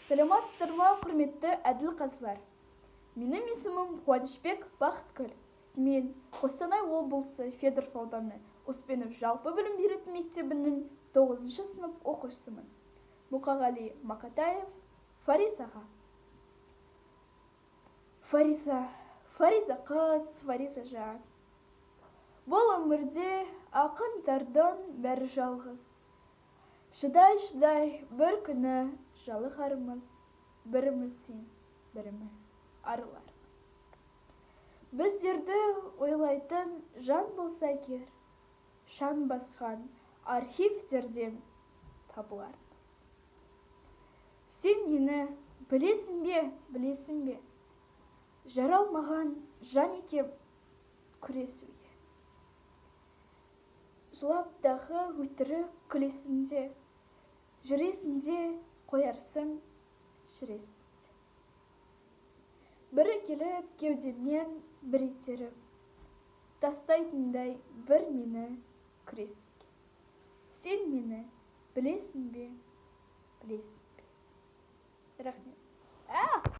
Саламатсыздар ма, құрметті әділқазылар! Менің есімім Қуанышбек Бақытгүл. Мен Қостанай облысы Федоров ауданы Успенов жалпы білім беретін мектебінің 9 сынып оқушысымын. Мұқағали Мақатаев, Фаризаға. Фариза, Фариза қыз, Фариза жан. Бұл өмірде ақындардың бәрі жалғыз. Шыдай-шыдай бір күні жалығармыз, біріміз сен, біріміз арылармыз. Біздерді ойлайтын жан болса егер, шаң басқан архивтерден табылармыз. Сен мені білесің бе, білесің бе, жаралмаған жан екем күресуге. Жылап дағы өтірік күлесің де, жүресің де қоярсың, жүресің де. Бірі келіп кеудемнен бір итеріп, тастайтындай бір мені күресінге. Сен мені білесің бе, білесің бе? Рахмет.